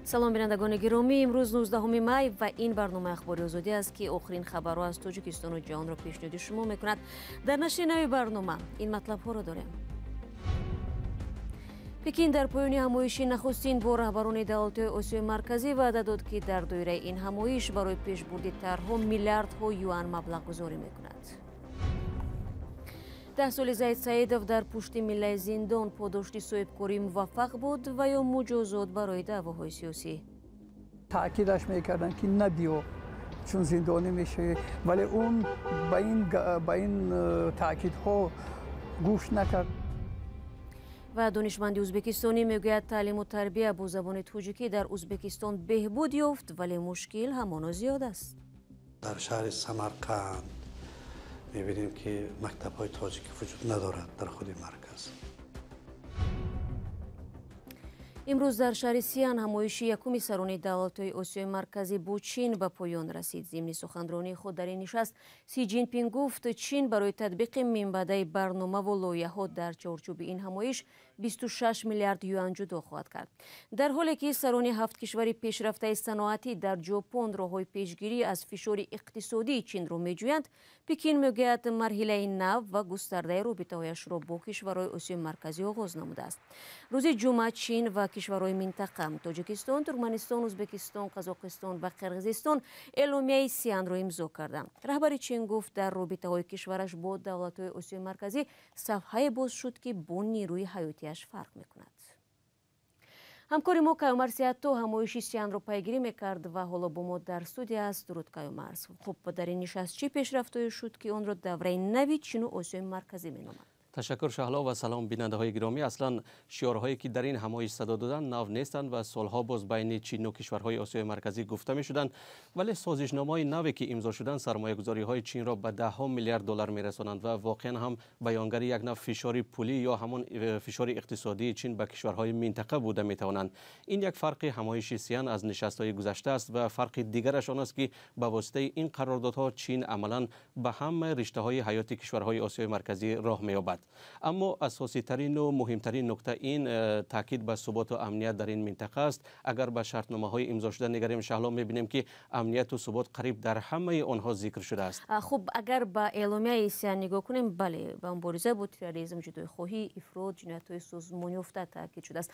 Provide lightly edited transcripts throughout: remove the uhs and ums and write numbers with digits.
Салом, бинандагони гиромӣ. Имрӯз 19 май ва ин барномаи Ахбори Озодӣ аст, ки охирин хабарҳо аз Тоҷикистону ҷаҳонро пешниҳоди шумо мекунад. Дар нашри нави барнома ин матлабҳоро дорем. Пекин дар поёни ҳамоиши нахустин бо раҳбарони давлатҳои Осиёи Марказӣ ваъда дод, ки дар доираи ин ҳамоиш барои пешбурди тарҳҳо миллиардҳо юан маблағгузорӣ мекунад. 10 соли Заид Саидов дар пушти миллаи зиндон подошти соҳибкории муваффақ буд ва ё муҷозот барои даъвоҳои сиёсӣ? Таъкидаш мекарданд, ки набиё, чун зиндонӣ мешавӣ, вале он ба ин таъкидҳо гӯш накард. Ва донишманди ӯзбекистонӣ мегӯяд, таълиму тарбия бо забони тоҷикӣ дар Ӯзбекистон беҳбуд ёфт, вале мушкил ҳамоно зиёд аст. Дар шаҳри Самарқанд мебинем, ки мактабҳои тоҷикӣ вуҷуд надорад дар худи марказ. Имрӯз дар шаҳри Сиян ҳамоиши якуми сарони давлатҳои Осиёи Марказӣ бо Чин ба поён расид. Зимни суханронии худ дар ин нишаст Си Ҷинпин гуфт, Чин барои татбиқи минбаъдаи барномаву лоиҳаҳо дар чорчӯби ин ҳамоиш 26 миллиард юан ҷудо хоҳад кард. Дар ҳоле ки сарони ҳафт кишвари пешрафтаи саноатӣ дар Ҷопон роҳҳои пешгирӣ аз фишори иқтисодии Чинро меҷӯянд, Пекин мегӯяд, марҳилаи нав ва густардаи робитаҳояшро бо кишварҳои Осиёи Марказӣ оғоз намудааст. Рӯзи ҷумъа Чин ва кишварҳои минтақа Тоҷикистон, Туркманистон, Ӯзбекистон, Қазоқистон ва Қирғизистон эъломияи Сиянро имзо карданд. Раҳбари Чин гуфт, дар робитаҳои кишвараш бо давлатҳои Осиёи Марказӣ сафҳае боз шуд, ки бо нерӯи ҳаётияш фарқ мекунад. Ҳамкори мо Каюмарс Сиятто ҳамоиши Сиянро пайгирӣ мекард ва ҳоло бо мо дар студия аст. Дуруд, Каюмарс. Хуб, дар ин нишаст чӣ пешрафтҳое шуд, ки онро давраи нави Чину Осиёи Марказӣ меноманд? Ташаккур, Шаҳло, ва салом, бинандаҳои гиромӣ. Аслан шиорҳое, ки дар ин ҳамоиш садо доданд, нав нестанд ва солҳо боз байни Чину кишварҳои Осиёи Марказӣ гуфта мешуданд, вале созишномаҳои наве, ки имзо шуданд, сармоягузориҳои Чинро ба даҳҳо миллиард доллар мерасонанд ва воқеан ҳам баёнгари як нав фишори пулӣ ё ҳамон фишори иқтисодии Чин ба кишварҳои минтақа буда метавонанд. Ин як фарқи ҳамоиши Сиян аз нишастҳои гузашта аст ва фарқи дигараш он аст, ки ба воситаи ин қарордодҳо Чин амалан ба ҳама риштаҳои ҳаёти кишварҳои Осиёи Марказӣ роҳ меёбад. Аммо асоситарину муҳимтарин нукта ин таъкид ба суботу амният дар ин минтақа аст. Агар ба шартномаҳои имзошуда нигарем, Шаҳло, мебинем, ки амнияту субот қариб дар ҳамаи онҳо зикр шудааст. Хуб, агар ба эъломияи Сиян нигоҳ кунем, бале, ба мубориза бо терроризм, ҷудоихоҳӣ, ифрот, ҷиноятҳои созмонёфта таъкид шудааст.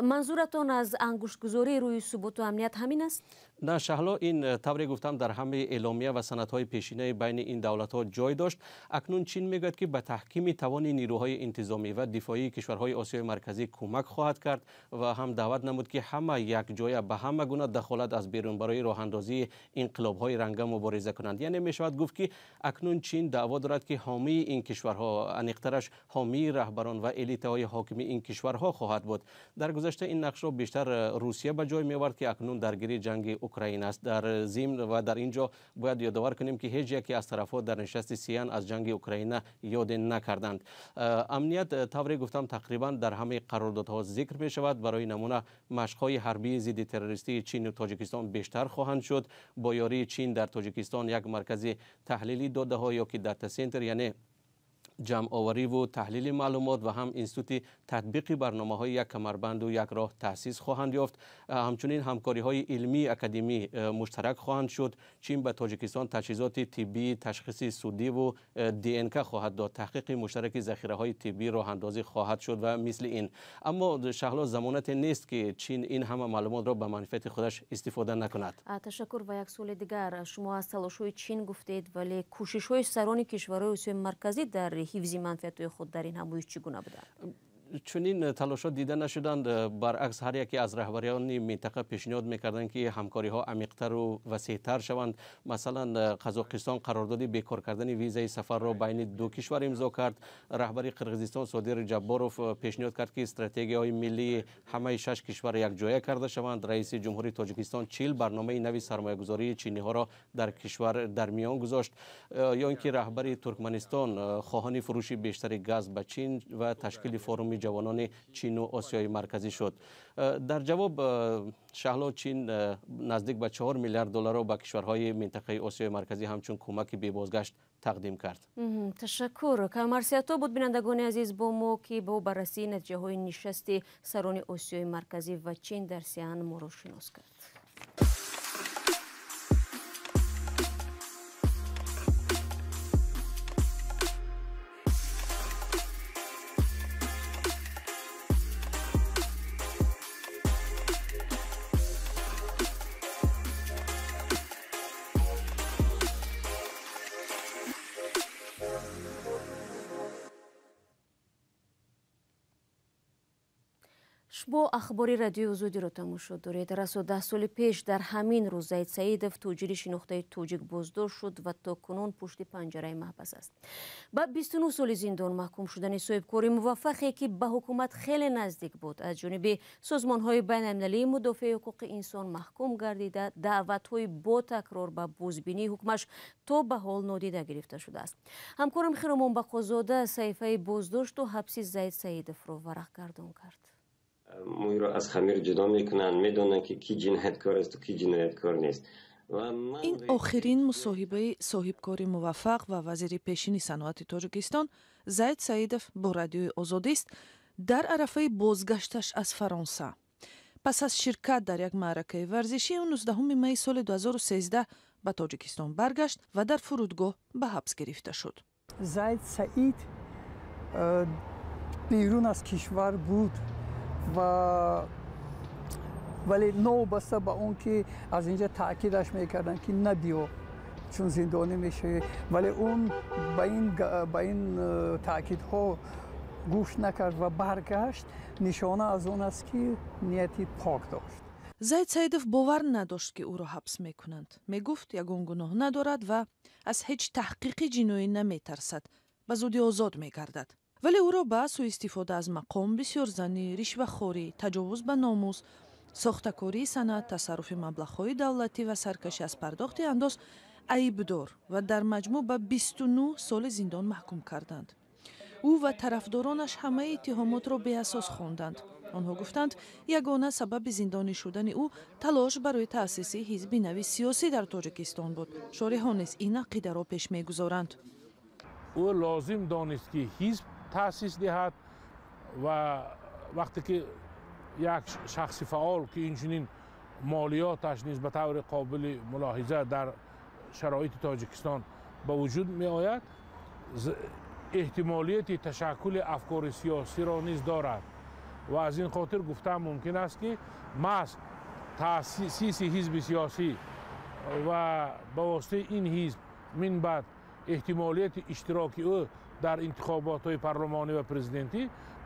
Манзуратон аз ангуштгузории рӯи суботу амният ҳамин аст? На, Шаҳло, ин тавре гуфтам, дар ҳамаи эъломия ва санадҳои пешинаи байни ин давлатҳо ҷой дошт. Акнун Чин мегӯяд, ки ба таҳкими тавони нирӯҳои интизомӣ ва дифоии кишварҳои Осиёи Марказӣ кӯмак хоҳад кард ва ҳам даъват намуд, ки ҳама якҷоя ба ҳама гуна дахолат аз берун барои роҳандозии инқилобҳои ранга мубориза кунанд. Яъне мешавад гуфт, ки акнун Чин даъво дорад, ки ҳомии ин кишварҳо, аниқтараш ҳомии раҳбарон ва элитаҳои ҳокими ин кишварҳо хоҳад буд. Дар гузашта ин нақшро бештар Русия ба ҷой меовард, ки акнун даргири ҷанги Украина аст. Дар зимн ва дар ин ҷо бояд ёдовар кунем, ки ҳеҷ яке аз тарафҳо дар нишасти Сиян аз ҷанги Украина ёде накарданд. Амният, тавре гуфтам, тақрибан дар ҳамаи қарордодҳо зикр мешавад. Барои намуна, машқҳои ҳарбии зидди террористии Чину Тоҷикистон бештар хоҳанд шуд. Бо ёрии Чин дар Тоҷикистон як маркази таҳлили додаҳо ё ки дата центр, яъне ҷамъовариву таҳлили маълумот, ва ҳам институти татбиқи барномаҳои як камарбанду як роҳ таъсис хоҳанд ёфт. Ҳамчунин ҳамкориҳои илмии академӣ муштарак хоҳанд шуд. Чин ба Тоҷикистон таҷҳизоти тиббии ташхиси судиву ДНК хоҳад дод, таҳқиқи муштараки захираҳои тиббӣ роҳандозӣ хоҳад шуд ва мисли ин. Аммо, Шаҳло, замонате нест, ки Чин ин ҳама маълумотро ба манфиати худаш истифода накунад. Ташаккур. Ва як суоли дигар: шумо аз талошҳои Чин гуфтед, вале кӯшишҳои сарони кишварҳои Осиёи Марказӣ дар ҳифзи манфиатҳои худ дар ин ҳамоиш чӣ гуна буданд? Чунин талошҳо дида нашуданд. Баръакс, ҳар яке аз раҳбариёни минтақа пешниҳод мекарданд, ки ҳамкориҳо амиқтару васеътар шаванд. Масалан, Қазоқистон қарордоди бекор кардани визаи сафарро байни ду кишвар имзо кард. Раҳбари Қирғизистон Содир Ҷабборов пешниҳод кард, ки стратегияҳои миллии ҳамаи шаш кишвар якҷоя карда шаванд. Раиси Ҷумҳурии Тоҷикистон 40 барномаи нави сармоягузории чиниҳоро дар кишвар дар миён гузошт. Ё ин ки раҳбари Туркманистон хоҳони фурӯши бештари газ ба Чин ва ташкили форуми ҷавонони Чину Осиёи Марказӣ шуд. Дар ҷавоб, Шаҳло, Чин наздик ба 4 миллиард долларро ба кишварҳои минтақаи Осиёи Марказӣ ҳамчун кӯмаки бебозгашт тақдим кард. Ташаккур. Камарсиято буд, бинандагони азиз, бо мо, ки бо баррасии натиҷаҳои нишасти сарони Осиёи Марказӣ ва Чин дар Сиан моро шинос кард. Шумо ахбори радиои Озодиро тамошо доред. Расо 10 соли пеш дар ҳамин рӯз Зайд Саидов, тоҷири шинохтаи тоҷик, боздошт шуд ва то кунун пушти панҷараи маҳбас аст. Ба 29 соли зиндон маҳкум шудани соҳибкори муваффақе, ки ба ҳукумат хеле наздик буд, аз ҷониби созмонҳои байналмилалии мудофиаи ҳуқуқи инсон маҳкум гардида, даъватҳои бо такрор ба бозбинии ҳукмаш то ба ҳол нодида гирифта шудааст. Ҳамкорам Хиромон Бақозода саҳифаи боздошту ҳабси Зайд Саидовро варақгардон кард. Мӯйро аз хамир ҷудо мекунанд, медонанд, ки кӣ ҷинояткор аст ва кӣ ҷинояткор нест. Ин охирин мусоҳибаи соҳибкори муваффақ ва вазири пешини саноати Тоҷикистон Зайд Саидов бо Радиои Озодист дар арафаи бозгашташ аз Фаронса. Пас аз ширкат дар як маъракаи варзишӣ, ӯ 19 майи соли 2013 ба Тоҷикистон баргашт ва дар фурудгоҳ ба ҳабс гирифта шуд. Зайд Саид берун аз кишвар буд ва вале новобаста ба он ки аз инҷа таъкидаш мекарданд, ки набиё, чун зиндонӣ мешавӣ, вале он ба ин таъкидҳо гӯш накард ва баргашт. Нишона аз он аст, ки нияти пок дошт. Зайд Саидов бовар надошт, ки ӯро ҳабс мекунанд. Мегуфт, ягон гуноҳ надорад ва аз ҳеҷ таҳқиқи ҷиноӣ наметарсад, ба зудӣ озод мегардад. Вале ӯро ба сӯистифода аз мақом, бисёрзанӣ, ришвахорӣ, таҷовуз ба номус, сохтакории санад, тасарруфи маблағҳои давлатӣ ва саркашӣ аз пардохти андоз айбдор ва дар маҷмӯъ ба 29 соли зиндон маҳкум карданд. Ӯ ва тарафдоронаш ҳамаи иттиҳомотро беасос хонданд. Онҳо гуфтанд, ягона сабаби зиндонӣ шудани ӯ талош барои таъсиси ҳизби нави сиёсӣ дар Тоҷикистон буд. Шореҳон низ ин ақидаро пеш мегузоранд. Ӯ лозим донист, ки ҳизб таъсис диҳад, ва вақте ки як шахси фаъол, ки инчунин молиёташ низ ба таври қобили мулоҳиза дар шароити Тоҷикистон ба вуҷуд меояд, эҳтимолияти ташаккули афкори сиёсиро низ дорад. Ва аз ин хотир гуфтан мумкин аст, ки маҳз таъсиси ҳизби сиёсӣ ва ба воситаи ин ҳизб мин баъд эҳтимолияти иштироки ӯ дар интихоботҳои парлумонӣ ва президентӣ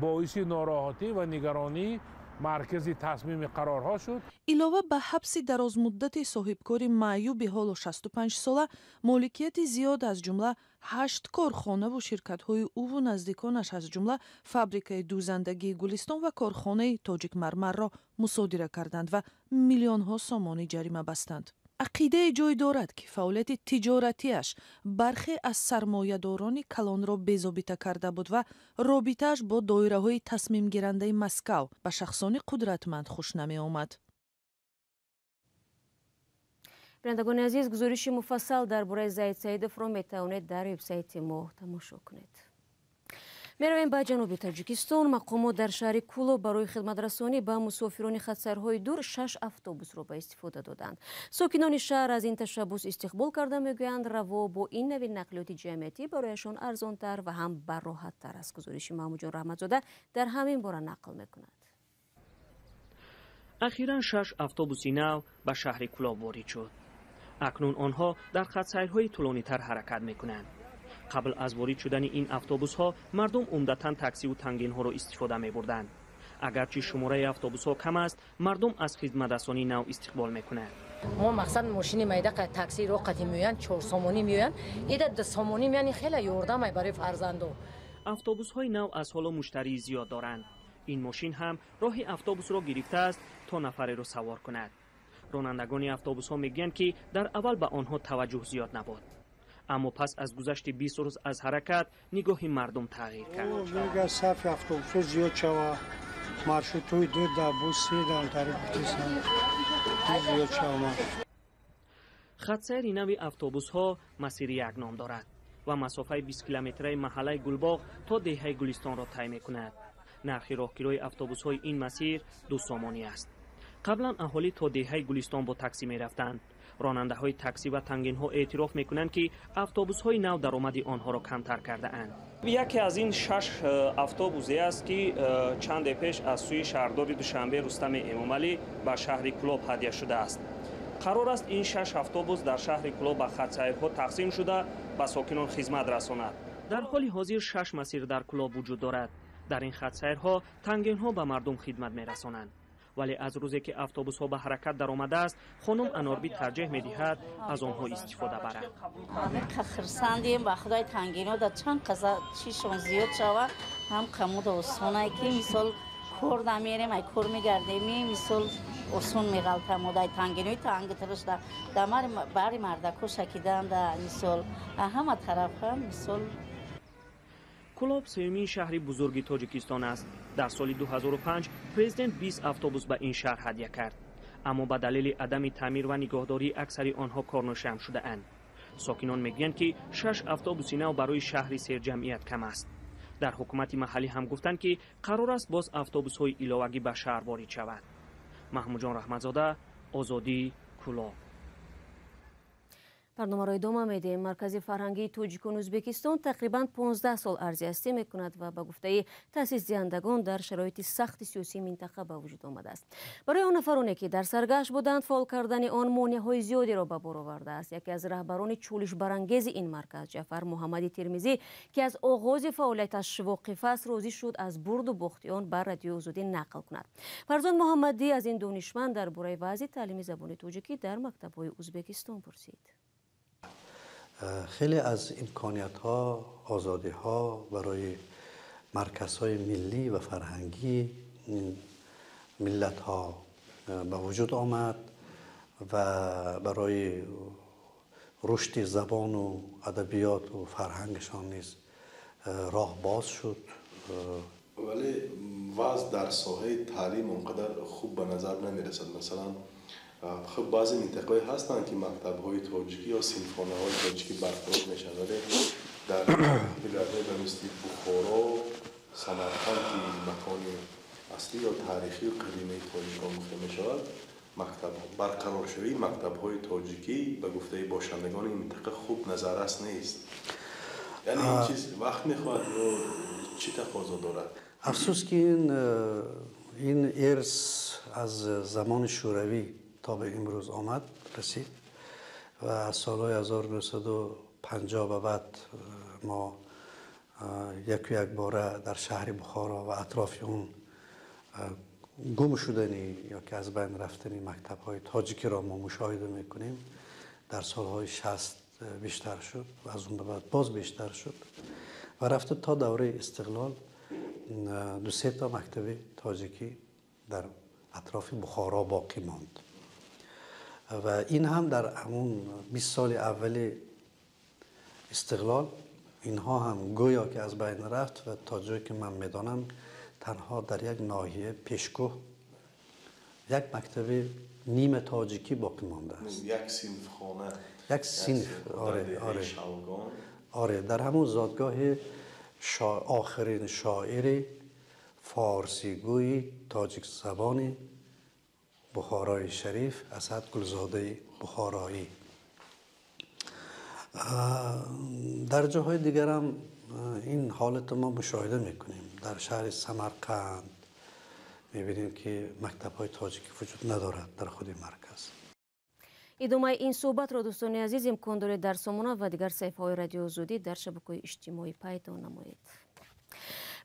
боиси нороҳатӣ ва нигаронии маркази тасмими қарорҳо шуд. Илова ба ҳабси дарозмуддати соҳибкори маъюби ҳоло 65-сола, моликияти зиёд, аз ҷумла ҳашт корхонаву ширкатҳои ӯву наздиконаш, аз ҷумла фабрикаи дӯзандагии Гулистон ва корхонаи Тоҷикмармарро мусодира карданд ва миллионҳо сомонӣ ҷарима бастанд. Ақидае ҷой дорад, ки фаъолияти тиҷоратиаш бархе аз сармоядорони калонро безобита карда буд ва робитааш бо доираҳои тасмимгирандаи Москав ба шахсони қудратманд хуш намеомад. Бинандагони азиз, гузориши муфассал дар бораи Зайд Саидовро метавонед дар вебсайти мо тамошо кунед. Меравем ба ҷануби Тоҷикистон. Мақомот дар шаҳри Кӯлоб барои хидматрасонӣ ба мусофирони хатсайрҳои дур шаш автобусро ба истифода доданд. Сокинони шаҳр аз ин ташаббус истиқбол карда, мегӯянд, раво бо ин нави нақлиёти ҷамъиятӣ барояшон арзонтар ва ҳам барроҳаттар аст. Гузориши Маҳмудҷон Раҳматзода дар ҳамин бора нақл мекунад. Ахиран шаш автобуси нав ба шаҳри Кӯлоб ворид шуд. Акнун онҳо дар хатсайрҳои тӯлонитар ҳаракат мекунанд. Қабл аз ворид шудани ин автобусҳо мардум умдатан таксиву тангинҳоро истифода мебурданд. Агарчи шумораи автобусҳо кам аст, мардум аз хизматрасонии нав истиқбол мекунанд. Мо мақсад мошини майда такси ро қати меоянд, 4 сомонӣ меоянд, ида 2 сомонӣ меянд, хеле ёрдамай барои фарзандо. Автобусҳои нав аз ҳоло муштарии зиёд доранд. Ин мошин ҳам роҳи автобусро гирифтааст, то нафареро савор кунад. Ронандагони автобусҳо мегӯянд, ки дар аввал ба онҳо таваҷҷӯҳ зиёд набуд. Аммо пас аз гузашти 20 рӯз аз ҳаракат нигоҳи мардум тағйир кард. Сафи автобусҳо зиёд шава, маршрутҳои 2 да 3 да зиёд шава. Хатсайри нави автобусҳо масири як ном дорад ва масофаи 20 километраи маҳаллаи Гулбоғ то деҳаи Гулистонро тай мекунад. Нархи роҳкирои автобусҳои ин масир 2 сомонӣ аст. Қаблан аҳолӣ то деҳаи Гулистон бо таксӣ мерафтанд. Ронандаҳои таксӣ ва тангинҳо эътироф мекунанд, ки автобусҳои нав даромади онҳоро камтар кардаанд. Яке аз ин 6 автобусе аст, ки чанде пеш аз сӯи шаҳрдори Душанбе Рустами Эмомалӣ ба шаҳри Кӯлоб ҳадя шудааст. Қарор аст ин 6 автобус дар шаҳри Кӯлоб ба хатсайрҳо тақсим шуда ба сокинон хизмат расонад. Дар ҳоли ҳозир 6 масир дар Кӯлоб вуҷуд дорад. Дар ин хатсайрҳо тангинҳо ба мардум хидмат мерасонанд. Вале аз рӯзе ки автобусҳо ба ҳаракат даромадааст, хонум Анорбӣ тарҷеҳ медиҳад аз онҳо истифода барад. Хурсандем ба худои тангино да чанд қаза чишон зиёд шава, ҳам қамуда осонае ки мисол кор намерем, ай кор мегардем, мисол осон меғалтам дай тангинои тангтарашда да бари мардако шакидан да мисол ҳама тараф ҳам мисол. Кӯлоб сеюмин шаҳри бузурги Тоҷикистон аст. Дар соли 2005 президент 20 автобус ба ин шаҳр ҳадя кард, аммо ба далели адами таъмир ва нигоҳдории аксари онҳо корношам шудаанд. Сокинон мегӯянд, ки 6 автобуси нав барои шаҳри серҷамъият кам аст. Дар ҳукумати маҳаллӣ ҳам гуфтанд, ки қарор аст боз автобусҳои иловагӣ ба шаҳр ворид шавад. Маҳмудҷон Раҳматзода, Озодӣ, Кӯлоб. Барномаро идома медиҳем. Маркази фарҳангии тоҷикон Ӯзбекистон тақрибан 15 сол арзи ҳастӣ мекунад ва ба гуфтаи таъсисдиҳандагон дар шароити сахти сиёсии минтақа ба вуҷуд омадааст. Барои он нафароне, ки дар саргашт буданд, фаъол кардани он монеаҳои зиёдеро ба бор овардааст. Яке аз раҳбарони чӯлишбарангези ин марказ, Ҷаъфар Муҳаммади Термизӣ, ки аз оғози фаъолияташ воқиф аст, розӣ шуд аз бурду бохти он ба Радиои Озодӣ нақл кунад. Фарзон Муҳаммадӣ аз ин донишманд дар бораи вазъи таълими забони тоҷикӣ дар мактабҳои Ӯзбекистон пурсид. Хеле аз имкониятҳо, озодиҳо барои марказҳои миллӣ ва фарҳангии миллатҳо ба вуҷуд омад ва барои рушди забону адабиёту фарҳангашон низ роҳ боз шуд. Вале вазъ дар соҳаи таълим он қадар хуб ба назар намерасад. Масалан, хуб баъзе минтақаҳое ҳастанд, ки мактабҳои тоҷикӣ ё синфхонаҳои тоҷикӣ барқарор мешаванд, вале дар вилоятҳое ба мисли Бухоро, Самарқанд, ки макони аслӣ ё таърихию қадимаи тоҷикон гуфта мешавад, барқароршавии мактабҳои тоҷикӣ ба гуфтаи бошандагони ин минтақа хуб назаррас нест. Яъне ин чиз вақт мехоҳад ё чӣ тақозо дорад? Афсӯс, ки ин ирс аз замони Шӯравӣ то ба имрӯз омад, расид ва аз солҳои 1950 ба баъд мо яку якбора дар шаҳри Бухоро ва атрофи он гум шудани ё ки аз байн рафтани мактабҳои тоҷикиро мо мушоҳида мекунем. Дар солҳои 60 бештар шуд ва аз он ба баъд боз бештар шуд ва рафта то давраи истиқлол 2-3 та мактаби тоҷикӣ дар атрофи Бухоро боқӣ монд ва ин ҳам дар ҳамун 20 соли аввали истиқлол инҳо ҳам гӯё ки аз байн рафт ва то ҷое ки ман медонам танҳо дар як ноҳия Пешкӯҳ як мактаби нима тоҷикӣ боқӣ мондааст. Як синфхона, як синф, оре, оре, оре, дар ҳамун зодгоҳи охирин шоири форсигӯи тоҷикзабони Бухорои Шариф, Асад Гулзодаи Бухороӣ. Дар ҷоҳои дигарам ин ҳолатро мо мушоҳида мекунем. Дар шаҳри Самарқанд мебинем, ки мактабҳои тоҷикӣ вуҷуд надорад дар худи марказ. Идомаи ин суҳбатро, дӯстони азиз, имкон доред дар сомона ва дигар саҳифаҳои Радиои Озодӣ дар шабакаҳои иҷтимоӣ пайдо намоед.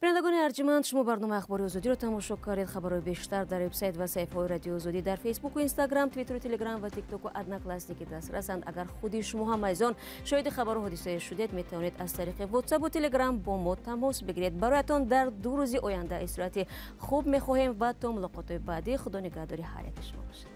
Бинандагони арҷманд, шумо барномаи Ахбори Озодиро тамошо кардед. Хабарҳои бештар дар вебсайт ва саҳифаҳои Радиои Озодӣ дар Фейсбуку, Инстаграм, Твиттеру, Телеграм ва Тиктоку Одноклассники дастрасанд. Агар худи шумо ҳам азизон шоҳиди хабару ҳодисае шудед, метавонед аз тариқи WhatsApp Телеграм бо мо тамос бигиред. Бароятон дар 2 рӯзи оянда истироҳати хуб мехоҳем ва то мулоқотҳои баъдӣ Худо нигаҳдори ҳар яки шумо бошад.